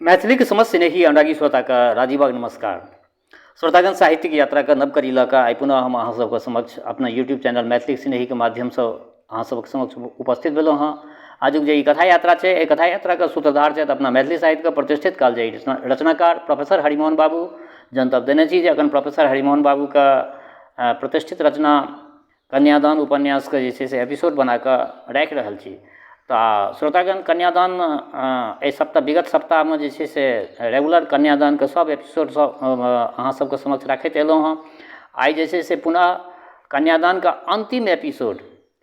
मैथिलीक समस्त स्नेही अनुरागी श्रोताके राजीवक नमस्कार। श्रोतागण, साहित्यिक यात्राके नव कड़ी लऽ कऽ आइ पुनः हम अहाँ सबके समक्ष अपना यूट्यूब चैनल मैथिली स्नेहीके माध्यमसँ अहाँ सबके समक्ष उपस्थित भेलहुँ हँ। आजुक जे ई कथा यात्रा छै, एहि कथा यात्राके सूत्रधार छथि अपना मैथिली साहित्यके प्रतिष्ठित कालजयी रचनाकार प्रोफेसर हरिमोहन बाबू। जनतब देने छी जे एखन प्रोफेसर हरिमोहन बाबूके प्रतिष्ठित रचना कन्यादान उपन्यासके जे छै से एपिसोड बनाकऽ राखि रहल छी। तऽ श्रोतागण, कन्यादान एहि सप्ताह, विगत सप्ताहमे जे छै से रेगुलर कन्यादानके सब एपिसोड सब अहाँ सबके समक्ष राखैत एलहुँ हँ। आइ जे छै से पुनः कन्यादानके अन्तिम एपिसोड,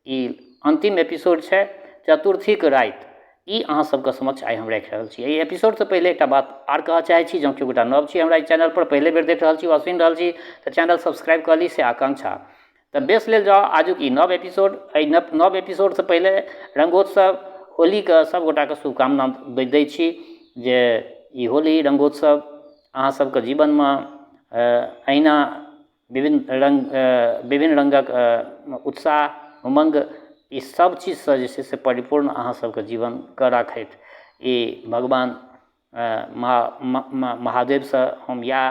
ई अन्तिम एपिसोड छै चतुर्थीके राति, ई अहाँ सबके समक्ष आइ हम राखि रहल छी। एहि एपिसोडसँ पहिले एकटा बात आर कहऽ चाहै छी, जँ केओ गोटा नव छी हमरा एहि चैनलपर, पहिले बेर देख रहल छी वा सुनि रहल छी, तऽ चैनल सब्सक्राइब कऽ ली से आकांक्षा। तऽ बेस लेल जाउ आजुक ई नव एपिसोड। एहि नव एपिसोडसँ पहिले रङ्गोत्सव होलीके सब गोटाके शुभकामना दै छी जे ई होली रङ्गोत्सव अहाँ सबके जीवनमे अहिना विभिन्न रङ्ग, विभिन्न रङ्गक उत्साह, उमङ्ग, ई सब चीजसँ जे छै से परिपूर्ण अहाँ सबके जीवनके राखथि, ई भगवान महादेवसँ हम इएह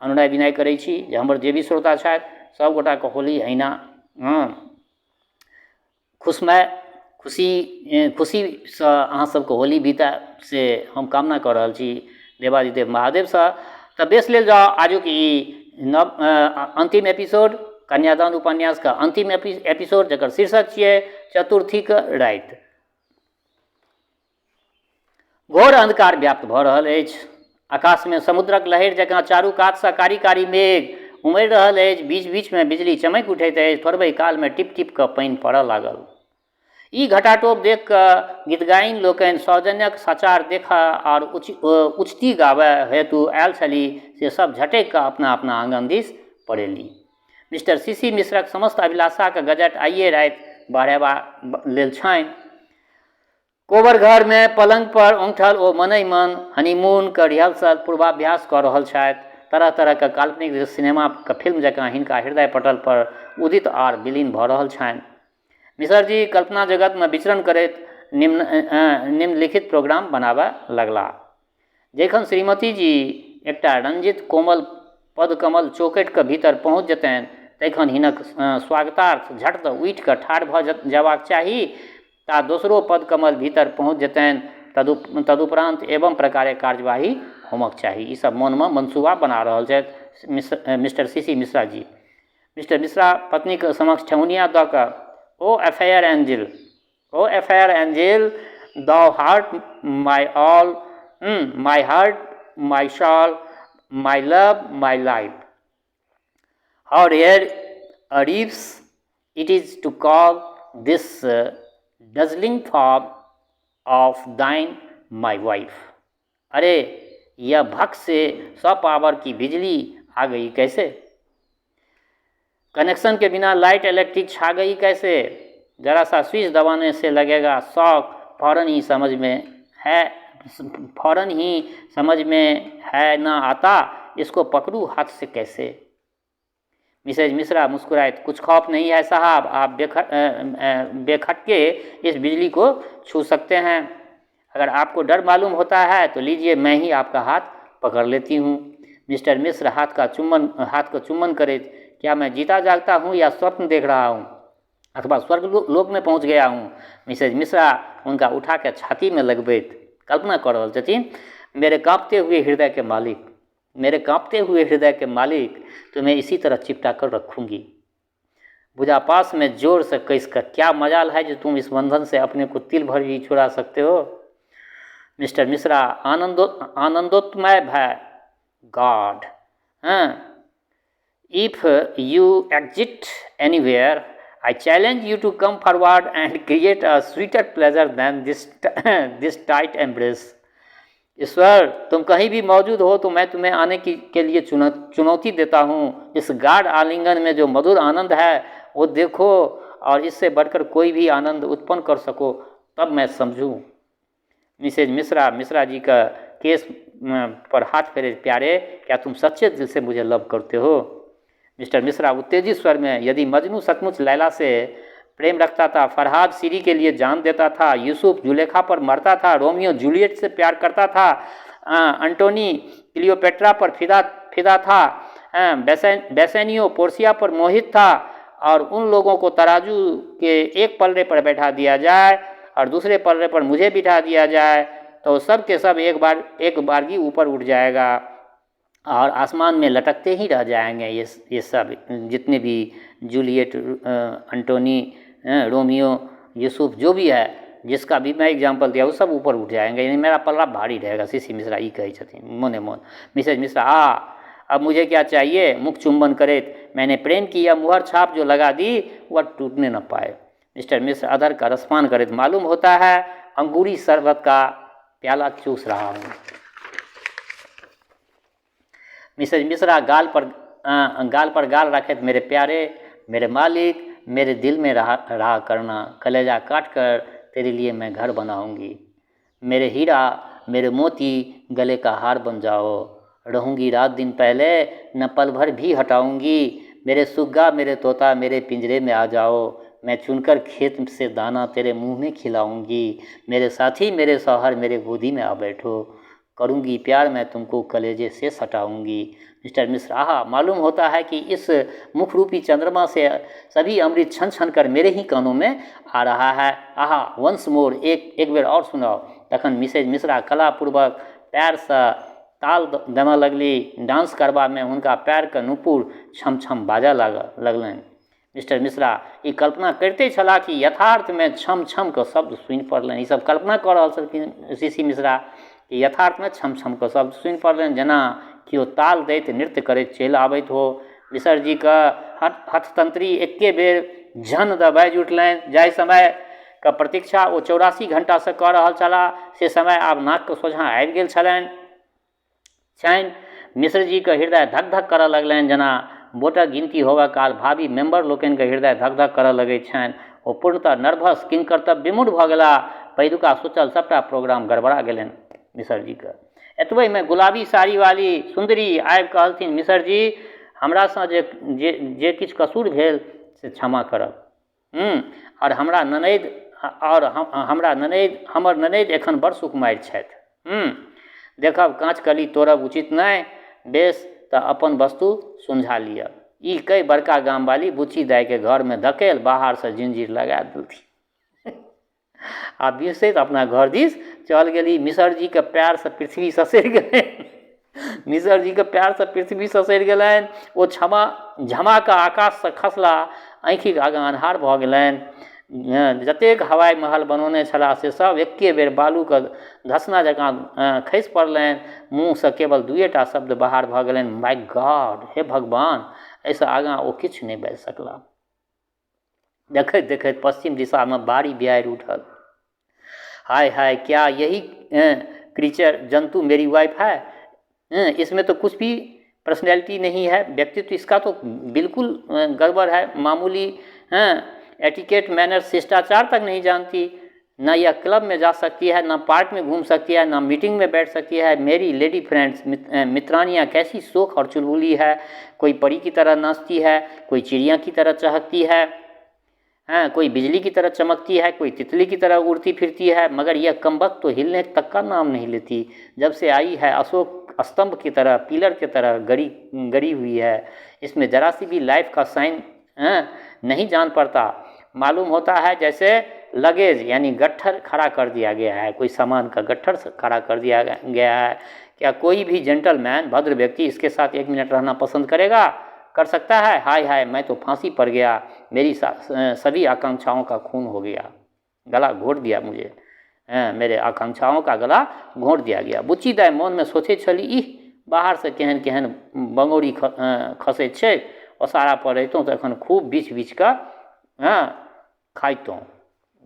अनुनय विनय करै छी जे हमर जे भी श्रोता छथि सबगोटाके होली अहिना खुशमय, खुशी खुशीसँ अहाँ सबके होली बीतै से हम कामना कऽ रहल छी देवाधिदेव महादेवसँ। तऽ बेस लेल जाउ आजुक ई नव अन्तिम एपिसोड, कन्यादान उपन्यासके अन्तिम एपिसोड, जकर शीर्षक छियै चतुर्थीके राति। घोर अन्धकार व्याप्त भऽ रहल अछि। आकाशमे समुद्रक लहरि जकाँ चारू कातसँ कारी कारी मेघ उमड़ि रहल अछि। बीच बीचमे बिजली चमकि उठैत अछि। थोड़बे कालमे टिप टिप कऽ पानि पड़ऽ लागल। ई घटाटोप देखि कऽ गीतगाइन लोकनि सौजन्यक सचार देखऽ आओर उचती गाबऽ हेतु आयल छलीह से सब झटकि कऽ अपना अपना आँगन दिस पड़ेली। मिस्टर सी सी मिश्रक समस्त अभिलाषाक गजट आइए राति बहरेबा लेल छनि। कोबर घरमे पलङ्ग पर ओंगठल ओ मनहि मन हनीमूनके रिहर्सल, पूर्वाभ्यास कऽ रहल छथि। तरह तरहके काल्पनिक सिनेमाके फिल्म जकाँ हिनका हृदय पटल पर उदित आर विलीन भऽ रहल छनि। मिसरजी कल्पना जगतमे विचरण करैत निम्नलिखित प्रोग्राम बनाबय लगलाह। जखन श्रीमतीजी एकटा रंजित कोमल पदकमल चौकटिके भीतर पहुँच जेतनि तखन हिनक स्वागतार्थ झट दऽ उठि कऽ ठाढ़ भऽ जेबाक चाही ता दोसरो पदकमल भीतर पहुँच जेतनि, तदुपरान्त एवं प्रकारे कार्यवाही होमक चाही। ई सब मोनमे मनसूबा बना रहल छथि mister C C Mishra ji. Mister Mishra पत्नीक समक्ष ठेहुनिया दऽ कऽ ओ affair angel, O affair angel, thou heart my all, my heart my soul, my love my life, how rare a rips it is to call this dazzling form of thine my wife. अरे यह भक से 100 power की बिजली आ गई कैसे? Connection के बिना light electric छा गई कैसे? जरा सा स्विच दबाने से लगेगा शॉक, फौरन ही समझ में है, फौरन ही समझ में है ना आता, इसको पकड़ू हाथ से कैसे? मिसेज मिश्रा मुस्कुराए, कुछ खौफ नहीं है साहब, आप बेखटके इस बिजली को छू सकते हैं। अगर आपको डर मालूम होता है तो लीजिए मैं ही आपका हाथ पकड़ लेती हूँ। मिस्टर मिश्र हाथ को चुम्बन करे, क्या मैं जीता जागता हूँ या स्वप्न देख रहा हूँ अथवा स्वर्ग लोक में पहुँच गया हूँ? मिसेज मिश्रा उनका उठा के छाती में लगबैत कल्पना कर रहल छथिन, मेरे कांपते हुए हृदय के मालिक, मेरे कांपते हुए हृदय के मालिक, तुम्हें इसी तरह चिपटा कर रखूंगी। भुजापास में जोर से कस कर, क्या मजाल है जो तुम इस बंधन से अपने को तिल भर भी छुड़ा सकते हो? मिस्टर मिश्रा आनंदोत्मय भय, गॉड, हाँ, if you exist anywhere I challenge you to come forward and create a sweeter pleasure than this tight embrace. ईश्वर, तुम कहीं भी मौजूद हो तो मैं तुम्हें आने के लिए चुनौती देता हूँ। इस गाढ़ आलिंगन में जो मधुर आनंद है वो देखो और इससे बढ़कर कोई भी आनंद उत्पन्न कर सको तब मैं समझूँ। मिसेज मिश्रा, मिश्रा जी का केस पर हाथ फेरे, प्यारे क्या तुम सच्चे दिल से मुझे लव करते हो? मिस्टर मिश्रा उत्तेजित स्वर में, यदि मजनू सचमुच लैला से प्रेम रखता था, फरहाद सीरी के लिए जान देता था, यूसुफ जुलेखा पर मरता था, रोमियो जूलियट से प्यार करता था, अंटोनी क्लियोपेट्रा पर फिदा फिदा था, बेसेनियो पोर्सिया पर मोहित था, और उन लोगों को तराजू के एक पलड़े पर बैठा दिया जाए और दूसरे पलड़े पर मुझे बिठा दिया जाए तो सब के सब एक बारगी ऊपर उठ जाएगा और आसमान में लटकते ही रह जाएंगे। ये सब जितने भी जूलियट, अंटोनी, रोमियो, यूसुफ जो भी है, जिसका भी मैं एग्जाम्पल दिया, वो सब ऊपर उठ जाएंगे, यानी मेरा पल्ला भारी रहेगा। सी सी मिश्रा ई कहै छथिन मोने मोन। मिसेज मिश्रा, आ अब मुझे क्या चाहिए, मुख चुंबन करे, मैंने प्रेम किया, मुहर छाप जो लगा दी वह टूटने न पाए। मिस्टर मिश्र अधर का रसपान करे, मालूम होता है अंगूरी शरबत का प्याला चूस रहा हूँ। मिसेज मिश्रा गाल पर गाल रखे, मेरे प्यारे, मेरे मालिक, मेरे दिल में रहा रहा करना, कलेजा काट कर तेरे लिए मैं घर बनाऊंगी, मेरे हीरा, मेरे मोती, गले का हार बन जाओ, रहूंगी रात दिन पहले न पल भर भी हटाऊंगी, मेरे सुग्गा, मेरे तोता, मेरे पिंजरे में आ जाओ, मैं चुनकर खेत से दाना तेरे मुंह में खिलाऊंगी, मेरे साथी, मेरे शौहर, मेरे गोदी में आ बैठो, करूंगी प्यार मैं तुमको, कलेजे से सटाऊंगी। मिस्टर मिश्र, आहा, मालूम होता है कि इस मुख रूपी चंद्रमा से सभी अमृत छन छन कर मेरे ही कानों में आ रहा है। आहा, वंस मोर, एक एक बेर और सुनाओ। तखन मिसेज मिश्रा कलापूर्वक पैरसँ ताल देमऽ लगली। डांस करबामे हुनका पैरके नूपुर छम छम बाजऽ लगलनि। मिस्टर मिश्रा ई कल्पना करिते छलाह कि यथार्थमे छम छम के शब्द सुनि पड़लनि। ई सब कल्पना कऽ रहल छलखिन सी सी मिश्रा कि यथार्थमे छम छम के शब्द सुनि पड़लनि, जेना केओ ताल दैत नृत्य करैत चलि आबैत हो। मिसर जीके हथतंत्री एके बेर झन दऽ बाजि उठलनि। जाहि समयके प्रतीक्षा ओ 84 घण्टासँ कऽ रहल छलाह, से समय आब नाकके सोझाँ आबि गेल छलनि छनि। मिश्र जीके हृदय धक धक करऽ लगलनि, जेना वोटक गिनती होबऽ काल भावी मेम्बर लोकनिके हृदय धक धक करऽ लगैत छनि। ओ पूर्णतः नर्वस, किंकर्तव्य विमूढ़ भऽ गेलाह। पहिलुका सोचल सभटा प्रोग्राम गड़बड़ा गेलनि मिसर जीके। एतबहिमे गुलाबी साड़ी वाली सुन्दरी आबि कहलथिन, मिसर जी, हमरासँ जे जे जे किछु कसूर भेल से क्षमा करब। आओर हमरा ननैद आओर हमरा ननैद हमर ननैद एखन बड़ सुकुमारि छथि। देखब, काँच कली तोड़ब उचित नहि। बेस, तऽ अपन वस्तु सुनझा लिअ। ई कहि बड़का गामवाली बुच्ची दाइके घरमे धकेल बाहरसँ जिंजीर लगा देलथिन आ बिसैत अपना घर दिस चल गेली। मिसर जीके पएरसँ पृथ्वी ससरि गेलनि। मिसर जीके पएरसँ पृथ्वी ससरि गेलनि। ओ क्षमा झमा कऽ आकाशसँ खसला। आँखिक आगाँ अन्हार भऽ गेलनि। जतेक हवाइ महल बनौने छलाह से सब एके बेर बालूके धसना जकाँ खसि पड़लनि। मुँहसँ केवल दुइए टा शब्द बाहर भऽ गेलनि, माय गॉड, हे भगवान। एहिसँ आगाँ ओ किछु नहि बाजि सकलाह। देखैत देखैत पश्चिम दिशामे भारी बिहाड़ि उठल। हाय हाय, क्या यही क्रीचर, जंतु मेरी वाइफ है? इसमें तो कुछ भी पर्सनैलिटी नहीं है। व्यक्तित्व इसका तो बिल्कुल गड़बड़ है। मामूली एटिकेट, मैनर, शिष्टाचार तक नहीं जानती। न यह क्लब में जा सकती है, न पार्क में घूम सकती है, न मीटिंग में बैठ सकती है। मेरी लेडी फ्रेंड्स, मित्रानियाँ कैसी शोख और चुलबुली है। कोई परी की तरह नाचती है, कोई चिड़िया की तरह चहकती है, हैं, कोई बिजली की तरह चमकती है, कोई तितली की तरह उड़ती फिरती है, मगर यह कमबख्त तो हिलने तक का नाम नहीं लेती। जब से आई है, अशोक स्तंभ की तरह, पिलर की तरह गड़ी गड़ी हुई है। इसमें जरा सी भी लाइफ का साइन नहीं जान पड़ता। मालूम होता है जैसे लगेज यानी गट्ठर खड़ा कर दिया गया है, कोई सामान का गट्ठर खड़ा कर दिया गया है। क्या कोई भी जेंटलमैन, भद्र व्यक्ति इसके साथ एक मिनट रहना पसंद करेगा, कर सकता है? हाय हाय, मैं तो फांसी पर गया। मेरी सभी आकांक्षाओं का खून हो गया। गला घोट दिया मुझे, मेरे आकांक्षाओं का गला घोट दिया गया। बुच्ची दाइ मोनमे सोचै छली, इह, बाहरसँ केहन केहन बङ्गौरी खसैत छै। ओसारा पर रहितहुँ तऽ एखन खूब बीछ बीछ कऽ हँ खाइतहुँ।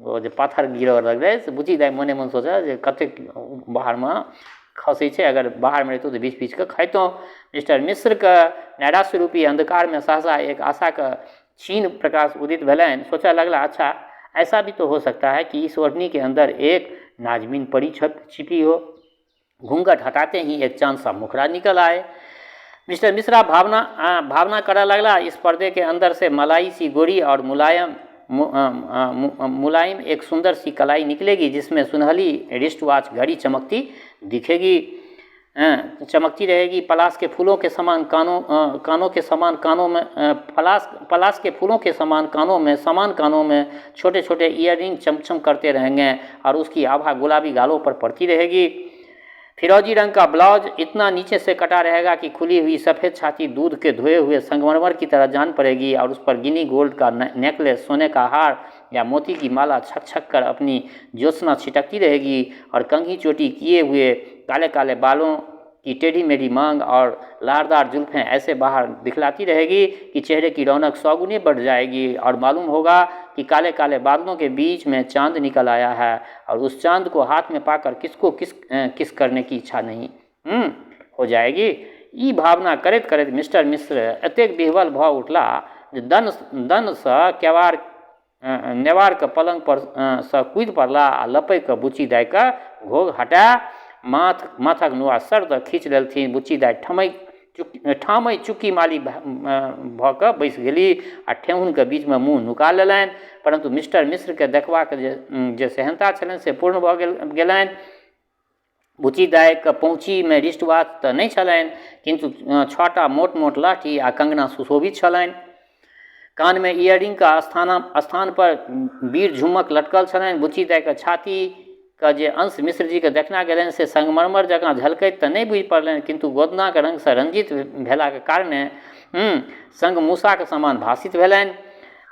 ओ जे पाथर गिरऽ लगलै से बुच्ची दाइ मोने मोन सोचै जे कतेक बाहरमे खसै छै, अगर बाहरमे रहितहुँ तऽ बीछ बीछ कऽ खाइतहुँ। मिस्टर मिश्रके नैराश्य रूपी अंधकारमे सहसा एक आशाके क्षीण प्रकाश उदित भेलनि। सोचऽ लगला, अच्छा, ऐसा भी तो हो सकता है कि इस ओढ़नी के अंदर एक नाजमीन परी छप छिपी हो, घूंघट हटाते ही एक चांद सा मुखड़ा निकल आए। मिस्टर मिश्रा भावना भावना करऽ लगला, इस पर्दे के अंदर से मलाई सी गोरी और मुलायम मुलायम एक सुंदर सी कलाई निकलेगी, जिसमें सुनहली रिस्ट वॉच घड़ी चमकती दिखेगी। चमकती रहेगी। पलाश के फूलों के समान कानों कानों के समान कानों में पलाश पलाश के फूलों के समान कानों में समान कानों में छोटे छोटे इयररिंग चमचम करते रहेंगे और उसकी आभा गुलाबी गालों पर पड़ती रहेगी। फिरोजी रंग का ब्लाउज इतना नीचे से कटा रहेगा कि खुली हुई सफ़ेद छाती दूध के धोए हुए संगमरमर की तरह जान पड़ेगी और उस पर गिनी गोल्ड का नेकलेस, सोने का हार या मोती की माला छक छक कर अपनी ज्योत्सना छिटकती रहेगी और कंघी चोटी किए हुए काले काले बालों की टेढ़ी मेढ़ी मांग और लहरदार जुल्फें ऐसे बाहर दिखलाती रहेगी कि चेहरे की रौनक सौगुनी बढ़ जाएगी और मालूम होगा कि काले काले बादलों के बीच में चांद निकल आया है और उस चांद को हाथ में पाकर किसको किस किस करने की इच्छा नहीं हो जाएगी। ई भावना करैत करैत मिस्टर मिश्र एतेक विह्वल भऽ उठला जे दन दनसँ केवाड़ नेवारके पलङ्गपर सँ कूदि पड़ला आ लपकि कऽ बुच्ची दाइके घोघ हटा माथ माथक नुआ सर दऽ खींच लेलथिन। बुच्ची दाइ ठमकि ठामहि चुक्की माली भऽ कऽ बैसि गेली आ ठेहुनके बीचमे मुँह नुका लेलनि। परन्तु मिस्टर मिश्रके देखबाक जे जे सेहन्ता छलनि से पूर्ण भऽ गेल गेलनि। बुच्ची दाइके पहुँचीमे रिस्टवाच तऽ नहि छलनि, किन्तु 6टा मोट मोट लहठी आ कङ्गना सुशोभित छलनि। कानमे इयररिंगके स्थानपर वीर झुमक लटकल छलनि। बुच्ची दाइके छातीके जे अंश मिश्रजीके देखना गेलनि से संगमरमर जकाँ झलकैत तऽ नहि बुझि पड़लनि, किन्तु गोदनाके रङ्गसँ रञ्जित भेलाके कारणे संग मूसाके समान भासित भेलनि।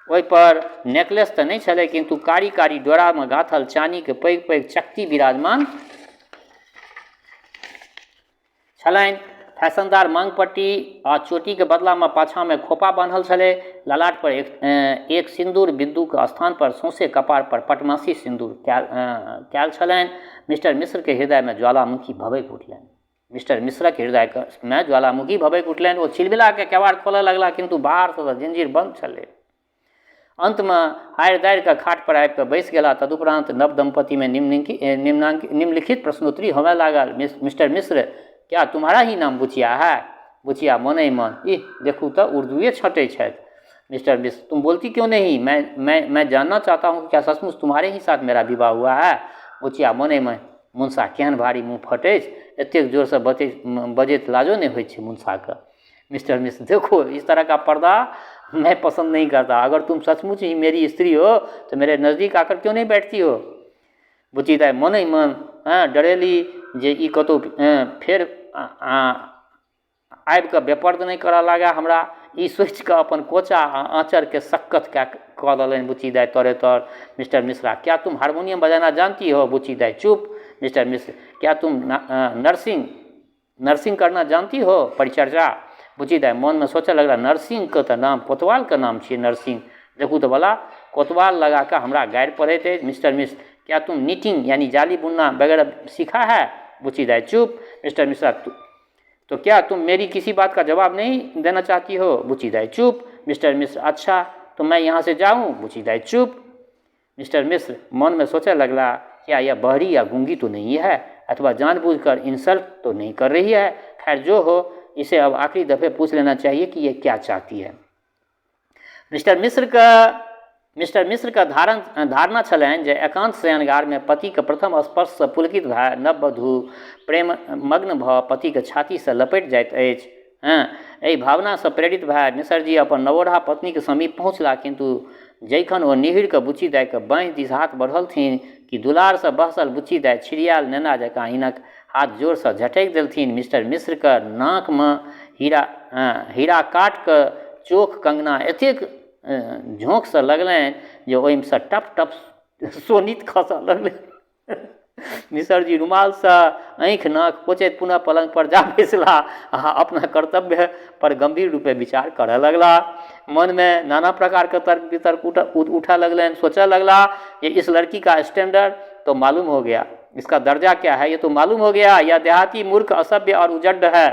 ओहिपर नेकलेस तऽ नहि छलै, किन्तु कारी कारी डोरामे गाँथल चानीके पैघ पैघ चकती विराजमान छलनि। फैशनदार मांगपट्टी आ चोटीके बदलामे पाछाँमे खोपा बान्हल छलै। ललाट पर एक सिन्दूर बिन्दुके स्थान पर सौंसे कपार पर पटमासी सिन्दूर कयल छलनि। मिस्टर मिश्रके हृदयमे ज्वालामुखी भभकि उठलनि। मिस्टर मिश्रक हृदयमे ज्वालामुखी भभकि उठलनि। ओ चिलबिलाके केबाड़ खोलऽ लगला, किन्तु बाहरसँ तऽ जंजीर बन्द छलै। अन्तमे हारि दारि कऽ खाट पर आबि कऽ बैसि गेला। तदुपरान्त नव दम्पतिमे निम्नलिखित प्रश्नोत्तरी होमय लागल। मिस्टर मिश्र, क्या तुम्हारा ही नाम बुचिया है? बुचिया मोने मन, इह देखू तऽ उर्दुए छँटै छथि। मिस्टर मिश्र, तुम बोलती क्यों नहीं? मैं मैं मैं जानना चाहता हूँ कि क्या सचमुच तुम्हारे ही साथ मेरा विवाह हुआ है? बुचिया मोने मन, मुनसा केहन भारी मुँह फट अछि, एतेक जोरसँ बजैत लाजो नहि होइ छै मुनसाके। मिस्टर मिश्र, देखो इस तरह का पर्दा मैं पसंद नहीं करता, अगर तुम सचमुच ही मेरी स्त्री हो तो मेरे नज़दीक आकर क्यों नहीं बैठती हो? बुच्ची दाइ मने मन डरेली जे ई कतहु फेर आबि कऽ बेपर्द नहि करऽ लागए हमरा। ई सोचि कऽ अपन कोचा आ आँचरके सक्कत कऽ देलनि बुच्ची दाइ तरे तर। मिस्टर मिश्रा, क्या तुम हारमोनियम बजाना जानती हो? बुच्ची दाइ चुप। मिस्टर मिश्र, क्या तुम नर्सिंग नर्सिंग करना जानती हो? परिचर्या। बुच्ची दाइ मोनमे सोचऽ लगला, नर्सिंगके तऽ नाम कोतवालके नाम छियै नर्सिंग, देखू तऽ भला कोतवाल लगा कऽ हमरा गारि पढ़ैत अछि। मिस्टर मिश्र, क्या तुम नीटिंग यानी जाली बुनना वगैरह सीखा है? बुच्ची दाइ चुप। मिस्टर मिश्रा, तो क्या तुम मेरी किसी बात का जवाब नहीं देना चाहती हो? बुच्ची दाइ चुप। मिस्टर मिश्र, अच्छा तो मैं यहाँ से जाऊँ? बुच्ची दाइ चुप। मिस्टर मिश्र मन में सोचे लगला, क्या यह बहरी या गूंगी तो नहीं है अथवा जानबूझकर इंसल्ट तो नहीं कर रही है? खैर जो हो, इसे अब आखिरी दफे पूछ लेना चाहिए कि यह क्या चाहती है। मिस्टर मिश्रके धारणा छलनि जे एकान्त शयनगारमे पतिके प्रथम स्पर्शसँ पुलकित भए नववधू प्रेम मग्न भऽ पतिके छातीसँ लपटि जाइत अछि। एहि भावनासँ प्रेरित भए मिसरजी अपन नवोढ़ा पत्नीके समीप पहुँचला, किन्तु जैखन ओ निहुरि कऽ बुच्ची दाइके बाँहि दिस हाथ बढ़ौलथिन कि दुलारसँ बहसल बुच्ची दाइ छिड़ियायल नेना जकाँ हिनक हाथ जोरसँ झटकि देलथिन। मिस्टर मिश्रके नाकमे हीरा हीरा काटके चोख कंगना एतेक झोंकसँ लगलनि जे ओहिसँ टप टप शोणित खसऽ लगलै। मिसरजी रुमालसँ आँखि नाक पोछैत पुनः पलङ्ग पर जा बैसला आ अपना कर्तव्य पर गंभीर रूपे विचार करऽ लगला। मनमे नाना प्रकारके तर्क वितर्क उठऽ लगलनि। सोचऽ लगला जे इस लड़की का स्टैंडर्ड तो मालूम हो गया, इसका दर्जा क्या है ये तो मालूम हो गया। यह देहाती, मूर्ख, असभ्य और उजड्ड है,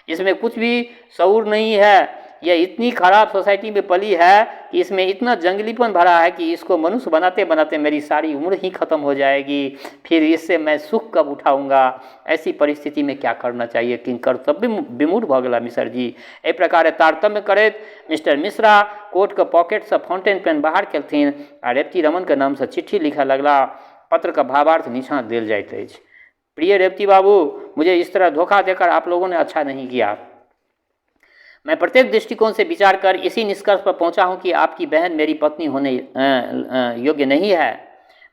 इसमें कुछ भी शऊर नहीं है। यह इतनी खराब सोसाइटी में पली है कि इसमें इतना जंगलीपन भरा है कि इसको मनुष्य बनाते बनाते मेरी सारी उम्र ही खत्म हो जाएगी, फिर इससे मैं सुख कब उठाऊंगा? ऐसी परिस्थिति में क्या करना चाहिए? किं कर्तव्य विमूढ़ भऽ गेला मिसरजी। एहि प्रकारे तारतम्य करैत मिस्टर मिश्रा कोटके पॉकेटसँ फाउंटेन पेन बाहर केलथिन आ रेवती रमनके नामसँ चिट्ठी लिखऽ लगला। पत्रके भावार्थ नीचाँ देल जाइत अछि। प्रिय रेवती बाबू, मुझे इस तरह धोखा देकर आप लोगों ने अच्छा नहीं किया। मैं प्रत्येक दृष्टिकोण से विचार कर इसी निष्कर्ष पर पहुंचा हूं कि आपकी बहन मेरी पत्नी होने योग्य नहीं है।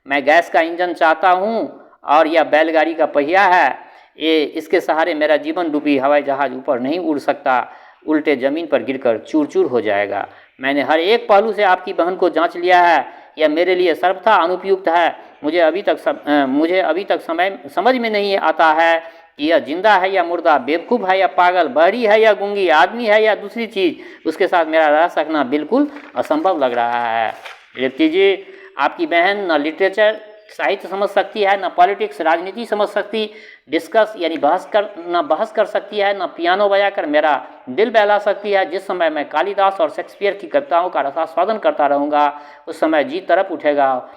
मैं गैस का इंजन चाहता हूं और यह बैलगाड़ी का पहिया है। ये इसके सहारे मेरा जीवन रूपी हवाई जहाज ऊपर नहीं उड़ सकता, उल्टे जमीन पर गिरकर चूर चूर हो जाएगा। मैंने हर एक पहलू से आपकी बहन को जांच लिया है। यह मेरे लिए सर्वथा अनुपयुक्त है। मुझे अभी तक समय समझ में नहीं आता है कि यह जिंदा है या मुर्दा, बेवकूफ़ है या पागल, बहरी है या गूंगी, आदमी है या दूसरी चीज़। उसके साथ मेरा रह सकना बिल्कुल असंभव लग रहा है। रेवती जी, आपकी बहन न लिटरेचर साहित्य समझ सकती है, न पॉलिटिक्स राजनीति समझ सकती, डिस्कस यानी बहस कर न बहस कर सकती है, न पियानो बजाकर मेरा दिल बहला सकती है। जिस समय मैं कालिदास और शेक्सपियर की कविताओं का रसास्वादन करता रहूँगा, उस समय जी तरफ उठेगा।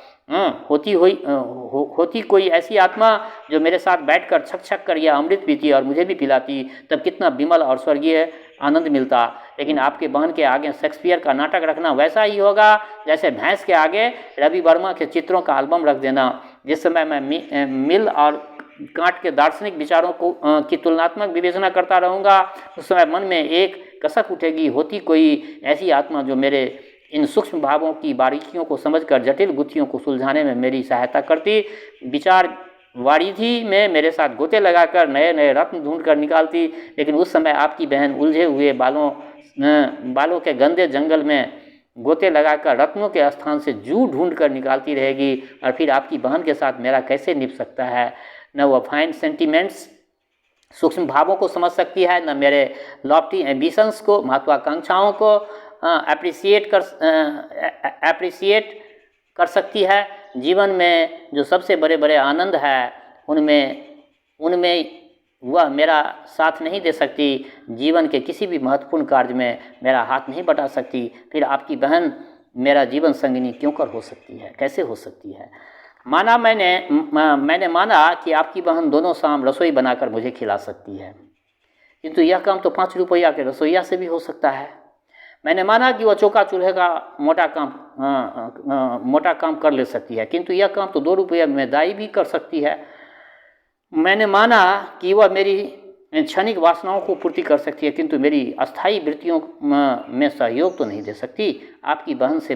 होती कोई ऐसी आत्मा जो मेरे साथ बैठकर छक छक कर यह अमृत पीती और मुझे भी पिलाती, तब कितना विमल और स्वर्गीय आनंद मिलता। लेकिन आपके बहन के आगे शेक्सपियर का नाटक रखना वैसा ही होगा जैसे भैंस के आगे रवि वर्मा के चित्रों का एल्बम रख देना। जिस समय मैं मिल और कांट के दार्शनिक विचारों को की तुलनात्मक विवेचना करता रहूँगा, उस समय मन में एक कसक उठेगी। होती कोई ऐसी आत्मा जो मेरे इन सूक्ष्म भावों की बारीकियों को समझकर जटिल गुत्थियों को सुलझाने में मेरी सहायता करती, विचार वारिधि में मेरे साथ गोते लगाकर नए नए रत्न ढूंढ कर निकालती। लेकिन उस समय आपकी बहन उलझे हुए बालों के गंदे जंगल में गोते लगाकर रत्नों के स्थान से जू ढूंढ कर निकालती रहेगी। और फिर आपकी बहन के साथ मेरा कैसे निभ सकता है? न वह फाइन सेंटिमेंट्स सूक्ष्म भावों को समझ सकती है, न मेरे लॉफ्टी एम्बिशंस को, महत्वाकांक्षाओं को एप्रिसिएट कर सकती है। जीवन में जो सबसे बड़े बड़े आनंद है उनमें वह मेरा साथ नहीं दे सकती। जीवन के किसी भी महत्वपूर्ण कार्य में मेरा हाथ नहीं बटा सकती। फिर आपकी बहन मेरा जीवन संगिनी क्यों कर हो सकती है, कैसे हो सकती है? माना मैंने माना कि आपकी बहन दोनों शाम रसोई बनाकर मुझे खिला सकती है, किंतु यह काम तो 5 रुपया के रसोईया से भी हो सकता है। मैंने माना कि वह चौका चूल्हे का मोटा काम कर ले सकती है, किंतु यह काम तो 2 रुपये में दाई भी कर सकती है। मैंने माना कि वह मेरी क्षणिक वासनाओं को पूर्ति कर सकती है, किंतु मेरी अस्थायी वृत्तियों में सहयोग तो नहीं दे सकती। आपकी बहन से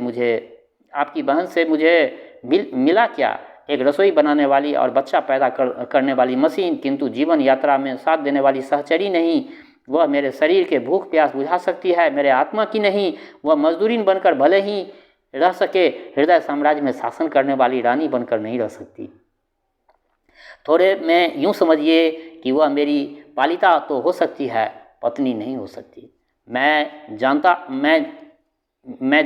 मुझे मिला क्या? एक रसोई बनाने वाली और बच्चा पैदा करने वाली मशीन, किंतु जीवन यात्रा में साथ देने वाली सहचरी नहीं। वह मेरे शरीर के भूख प्यास बुझा सकती है, मेरे आत्मा की नहीं। वह मजदूरीन बनकर भले ही रह सके, हृदय साम्राज्य में शासन करने वाली रानी बनकर नहीं रह सकती। थोड़े में यूँ समझिए कि वह मेरी पालिता तो हो सकती है, पत्नी नहीं हो सकती। मैं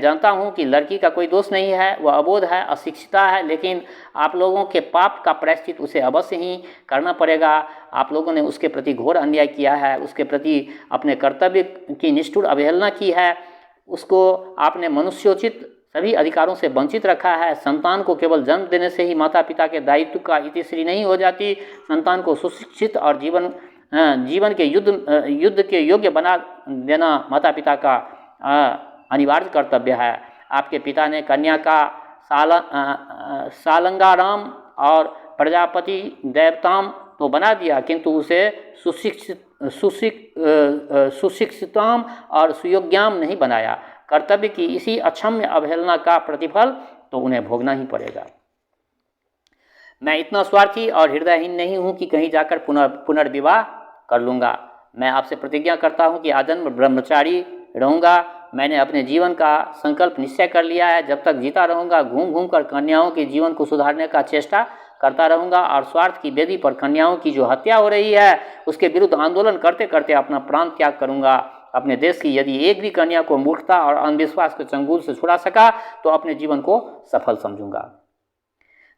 जानता हूँ कि लड़की का कोई दोष नहीं है, वह अबोध है, अशिक्षिता है, लेकिन आप लोगों के पाप का प्रायश्चित उसे अवश्य ही करना पड़ेगा। आप लोगों ने उसके प्रति घोर अन्याय किया है, उसके प्रति अपने कर्तव्य की निष्ठुर अवहेलना की है, उसको आपने मनुष्योचित सभी अधिकारों से वंचित रखा है। संतान को केवल जन्म देने से ही माता पिता के दायित्व का इतिश्री नहीं हो जाती। संतान को सुशिक्षित और जीवन के युद्ध के योग्य बना देना माता पिता का अनिवार्य कर्तव्य है। आपके पिता ने कन्या का सालंगाराम और प्रजापति देवताम तो बना दिया, किंतु उसे सुशिक्षिताम और सुयोग्याम नहीं बनाया। कर्तव्य की इसी अक्षम्य अवहेलना का प्रतिफल तो उन्हें भोगना ही पड़ेगा। मैं इतना स्वार्थी और हृदयहीन नहीं हूँ कि कहीं जाकर पुनर्विवाह कर लूँगा। मैं आपसे प्रतिज्ञा करता हूँ कि आजन्म ब्रह्मचारी रहूँगा। मैंने अपने जीवन का संकल्प निश्चय कर लिया है। जब तक जीता रहूँगा घूम घूम कर कन्याओं के जीवन को सुधारने का चेष्टा करता रहूँगा और स्वार्थ की वेदी पर कन्याओं की जो हत्या हो रही है उसके विरुद्ध आंदोलन करते करते अपना प्राण त्याग करूँगा। अपने देश की यदि एक भी कन्या को मूर्खता और अंधविश्वास के चंगुल से छुड़ा सका तो अपने जीवन को सफल समझूंगा।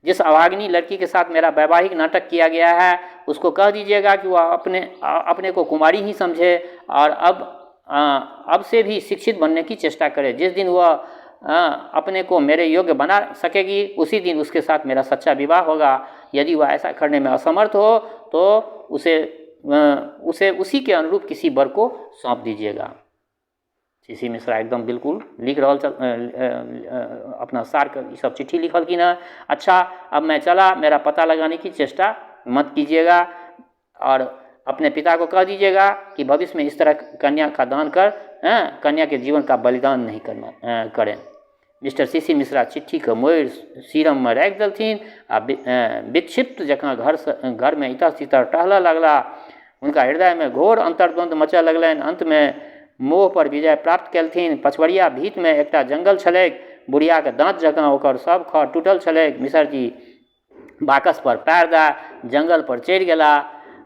जिस अभागिनी लड़की के साथ मेरा वैवाहिक नाटक किया गया है उसको कह दीजिएगा कि वह अपने को कुमारी ही समझे और अब से भी शिक्षित बनने की चेष्टा करे। जिस दिन वह अपने को मेरे योग्य बना सकेगी उसी दिन उसके साथ मेरा सच्चा विवाह होगा। यदि वह ऐसा करने में असमर्थ हो तो उसे उसी के अनुरूप किसी वर को सौंप दीजिएगा। सी मिश्रा एकदम बिल्कुल लिख रहा अपना सार कर सब चिट्ठी लिखल कि ना। अच्छा, अब मैं चला, मेरा पता लगाने की चेष्टा मत कीजिएगा। और अपने पिता को कह दीजिएगा कि भविष्य में इस तरह कन्या का दान कर कन्या के जीवन का बलिदान नहीं करना करें। मिस्टर सी सी मिश्रा चिट्ठीके मोड़ि सीरममे राखि देलथिन आ विक्षिप्त जकाँ घरसँ घरमे इतर तितर टहलऽ लगलाह। हुनका हृदयमे घोर अन्तर्द्वन्द्व मचऽ लगलनि। अन्तमे मोहपर विजय प्राप्त केलथिन। पछबरिया भीतमे एकटा जङ्गल छलैक। बुढ़ियाके दाँत जकाँ ओकर सब खढ़ टूटल छलैक। मिसरजी बाकसपर पएर दए जङ्गलपर चढ़ि गेलाह।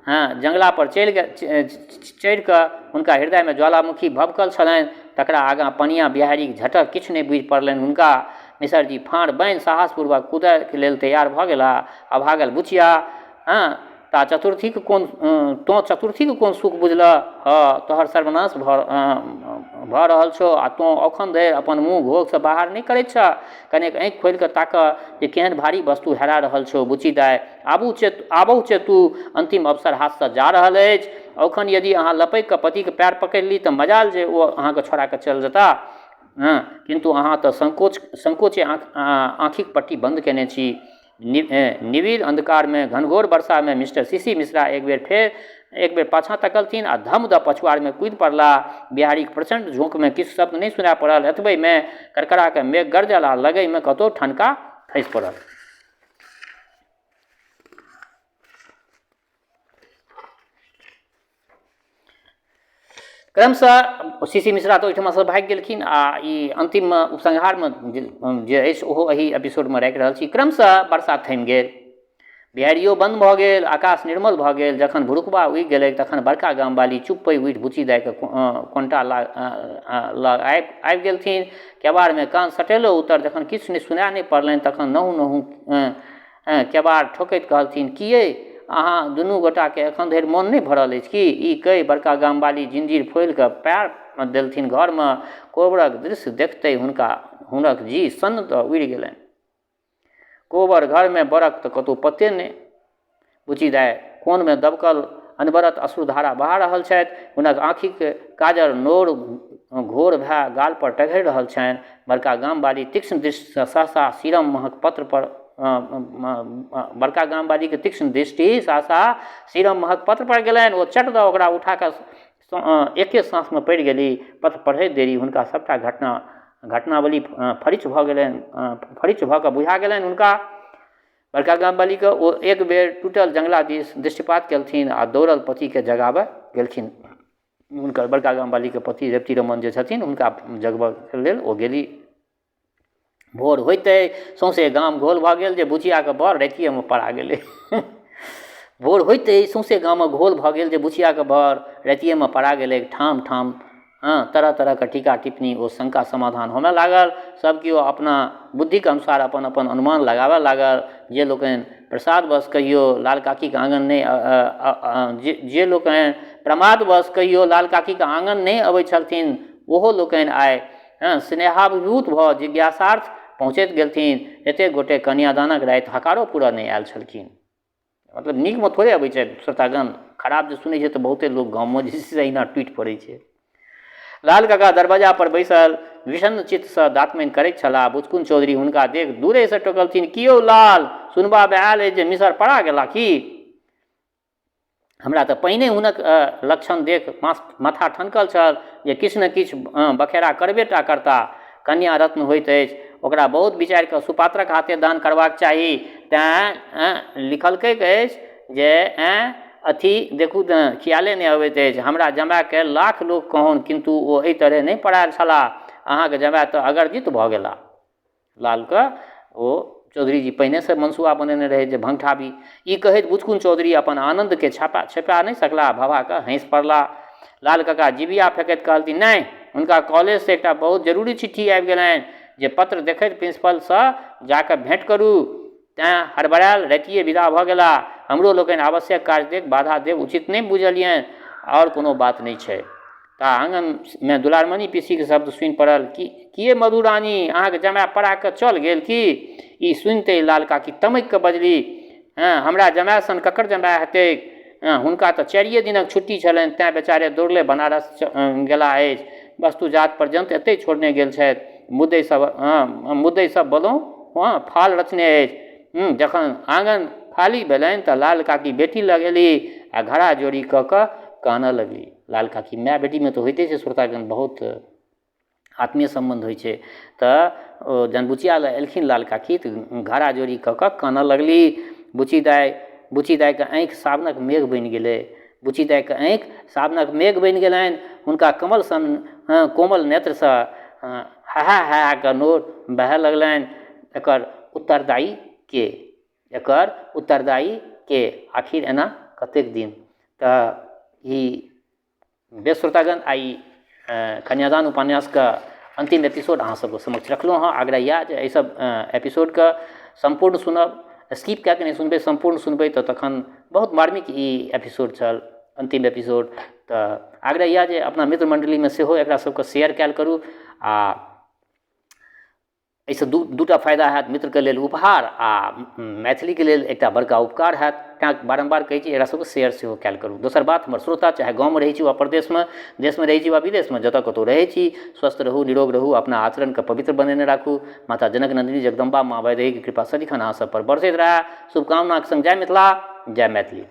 हँ, जङ्गलापर चढ़िकऽ हुनका हृदयमे ज्वालामुखी भभकल छलनि, तकरा आगाँ पनिया बिहाड़िक झटक किछु नहि बुझि पड़लनि हुनका। मिसरजी फाँड़ बान्हि साहसपूर्वक कूदयके लेल तैयार भऽ गेलाह। अभागल बुचिया, हँ, ता चतुर्थीक कोन तोँ चतुर्थीक कोन सुख बुझलह? हऽ, तोहर सर्वनाश भऽ रहल छौ आ तोँ एखन धरि अपन मुँह घोघसँ बाहर नहि करैत छह। कनेक आँखि खोलि कऽ ताकह जे केहन भारी वस्तु हेरा रहल छौ। बुच्ची दाइ, आबू चेत आबहु चेतू, अन्तिम अवसर हाथसँ जा रहल अछि। औखन यदि अहाँ लपकि कऽ पतिक पएर पकड़ि ली तऽ मजाल जे ओ अहाँकेँ छोड़ा कऽ चलि जेताह। हँ, किन्तु अहाँ तऽ संकोचे आँखिक पट्टी बन्द कयने छी। निविड़ अन्धकारमे घनघोर वर्षामे मिस्टर सी सी मिश्रा एक बेर फेर एक बेर पाछाँ तकलथिन आ धम दऽ पछुआड़मे कूदि पड़लाह। बिहाड़िक प्रचण्ड झोंकमे किछु शब्द नहि सुनाय पड़ल। एतबहिमे कड़कड़ा कऽ मेघ गरजल आ लगहिमे कतहु ठनका खसि पड़ल। क्रमशः सी सी मिश्रा तऽ ओहिठमासँ भागि गेलखिन आ ई अन्तिममे उपसंहारमे जे अछि ओहो एहि एपिसोडमे राखि रहल छी। क्रमशः वर्षा थमि गेल, बिहाड़िओ बन्द भऽ गेल, आकाश निर्मल भऽ गेल। जखन भुरुकबा उगि गेलै तखन बड़का गामवाली चुप्पे उठि बुच्ची दाइके कोनटा लग आबि गेलथिन। केबाड़मे कान सटेलो उत्तर जखन किछु नहि सुनाय नहि पड़लनि तखन नहु नहु केबाड़ ठोकैत कहलथिन, की यै, अहाँ दुनू गोटाके एखन धरि मोन नहि भरल अछि की? ई कहि बड़का गामवाली जिंजीर फोलि कऽ पएर देलथिन घरमे। कोबरक दृश्य देखिते हुनका हुनक जी सन्न दऽ उड़ि गेलनि। कोबर घरमे बरक तऽ कतहु पते नहि। बुच्ची दाइ कोनमे दबकल अनवरत अश्रुधारा बहा रहल छथि। हुनक आँखिक काजर नोर घोर भए गालपर टघरि रहल छनि। बड़का गामवाली तीक्ष्ण दृष्टिसँ सहसा सीरम महक पत्रपर बड़का गामवालीके तीक्ष्ण दृष्टि सहसा सीरम महक पत्रपर गेलनि। ओ चट दऽ ओकरा उठा कऽ एके साँसमे पढ़ि गेली। पत्र पढ़ैत देरी हुनका सभटा घटनावली फरिच्छ भऽ गेलनि, फरिच्छ भऽ कऽ बुझा गेलनि हुनका। बड़का गामवालीके ओ एक बेर टूटल जङ्गला दिस दृष्टिपात केलथिन आ दौड़ल पतिके जगाबऽ गेलखिन। हुनकर बड़का गामवालीके पति रेवती रमन जे छथिन हुनका जगबऽके लेल ओ गेली। भोर होइते सौँसे गाम घोल भऽ गेल जे बुचियाके बर रातिएमे पड़ा गेलै। भोर होइते सौँसे गामक घोल भऽ गेल जे बुचियाके बर रातिएमे पड़ा गेलै। ठाम ठाम हँ, तरह तरहके टीका टिप्पणी ओ शङ्का समाधान होमय लागल। सब केओ अपना बुद्धिके अनुसार अपन अपन अनुमान लगाबऽ लागल। जे लोकनि प्रसादवश कहियो लाल काकीके आङ्गन नहि जे लोकनि प्रमादवश कहियो लाल काकीके आङ्गन नहि अबै छलथिन ओहो लोकनि आइ हँ स्नेहाभिभूत भऽ जिज्ञासार्थ पहुँचैत गेलथिन। एतेक गोटे कन्यादानक राति हकारो पूरऽ नहि आयल छलखिन। मतलब नीकमे थोड़े अबै छै श्रोतागण, खराब जे सुनै छै तऽ बहुते लोक गाममे जे छै से अहिना टूटि पड़ै छै। लाल काका दरवाजा पर बैसल विषण्ण चित्तसँ दातमनि करैत छलाह। बुचकुन चौधरी हुनका देख दूरेसँ टोकलथिन, की यौ लाल, सुनबामे आयल अछि जे मिसर पड़ा गेला की? हमरा तऽ पहिने हुनक लक्षण देख माथा ठनकल छल जे किछु ने किछु बखेड़ा करबे टा करता। कन्या रत्न होइत अछि, ओकरा बहुत विचारि कऽ सुपात्रक हाथे दान करबाक चाही। तेँ लिखलकैक अछि जे अथी देखू तऽ खियाले नहि अबैत अछि। हमरा जमायकेँ लाख लोक कहौन किन्तु ओ एहि तरहेँ नहि पड़ायल छलाह। अहाँक जमाय तऽ अगरजित भऽ गेलाह। लालके ओ चौधरीजी पहिनेसँ मनसूबा बनेने रहै जे भङ्गठाबी। ई कहैत बुचकुन चौधरी अपन आनन्दकेँ छिपा नहि सकलाह, भभा कऽ हँसि पड़लाह। लाल काका जिभिया फेकैत कहलथिन, नहि, हुनका कॉलेजसँ एकटा बहुत जरूरी चिट्ठी आबि गेलनि जे पत्र देखैत प्रिंसिपलसँ जा कऽ भेँट करू। तेँ हड़बड़ायल रातिए विदा भऽ गेलाह। हमरो लोकनि आवश्यक काज देख बाधा देब उचित नहि बुझलियनि। आओर कोनो बात नहि छै। ता आङनमे दुलारमनि पीसीक शब्द सुनि पड़ल, की किए मधुरानी, अहाँक जमाय पड़ा कऽ चल गेल की? ई सुनिते लाल काकी तमकि कऽ बजली, हँ, हमरा जमाय सन ककर जमाय हेतैक? हुनका तऽ चारिए दिनक छुट्टी छलनि तेँ बेचारे दौड़ले बनारस गेलाह अछि। वस्तुजात पर्यन्त एतहि छोड़ने गेल छथि। मुद्दइ सब बलौं हँ फाल रचने अछि। जखन आङन खाली भेलनि तऽ लाल काकी बेटी लग एली आ घड़ा जोड़ी कऽ कऽ कानऽ लगली। लाल काकी माय बेटीमे तऽ होइते छै श्रोतागण बहुत आत्मीय सम्बन्ध होइ छै। तऽ ओ जहन बुचिया लग एलखिन लाल काकी तऽ घड़ा जोड़ी कऽ कऽ कानऽ लगली। बुच्ची दाइ बुच्ची दाइके आँखि सावनक मेघ बनि गेलै। बुच्ची दाइके आँखि सावनक मेघ बनि गेलनि। हुनका कमल सन कोमल नेत्रसँ हहा हहा कऽ नोर बहै लगलनि। एकर उत्तरदायी के? एकर उत्तरदायी के? आखिर एना कतेक दिन? तऽ ई बेस श्रोतागण आइ कन्यादान उपन्यासके अन्तिम एपिसोड अहाँ सबके समक्ष रखलहुँ हँ। आग्रह इएह जे एहिसब एपिसोडके सम्पूर्ण सुनब, स्किप कए कऽ नहि सुनबै, सम्पूर्ण सुनबै तऽ तखन बहुत मार्मिक ई एपिसोड छल अन्तिम एपिसोड। तऽ आग्रह इएह जे अपना मित्र मण्डलीमे सेहो एकरा सबके शेयर कयल करू आ एहिसँ दूटा फायदा होयत, मित्रके लेल उपहार आ मैथिलीके लेल एकटा बड़का उपकार होयत। तैँ बारम्बार कहै छी एकरा सबके शेयर सेहो कयल करू। दोसर बात, हमर श्रोता चाहे गाँवमे रहै छी वा परदेशमे, देशमे रहै छी वा विदेशमे, जतऽ कतौ रहै छी, स्वस्थ रहू, निरोग रहू, अपना आचरणके पवित्र बनेने राखू। माता जनक नन्दिनी जगदम्बा माँ वैदेहीके कृपा सदिखन अहाँ सब पर बरसैत रहए। शुभकामनाके सङ्ग जय मिथिला, जय मैथिली।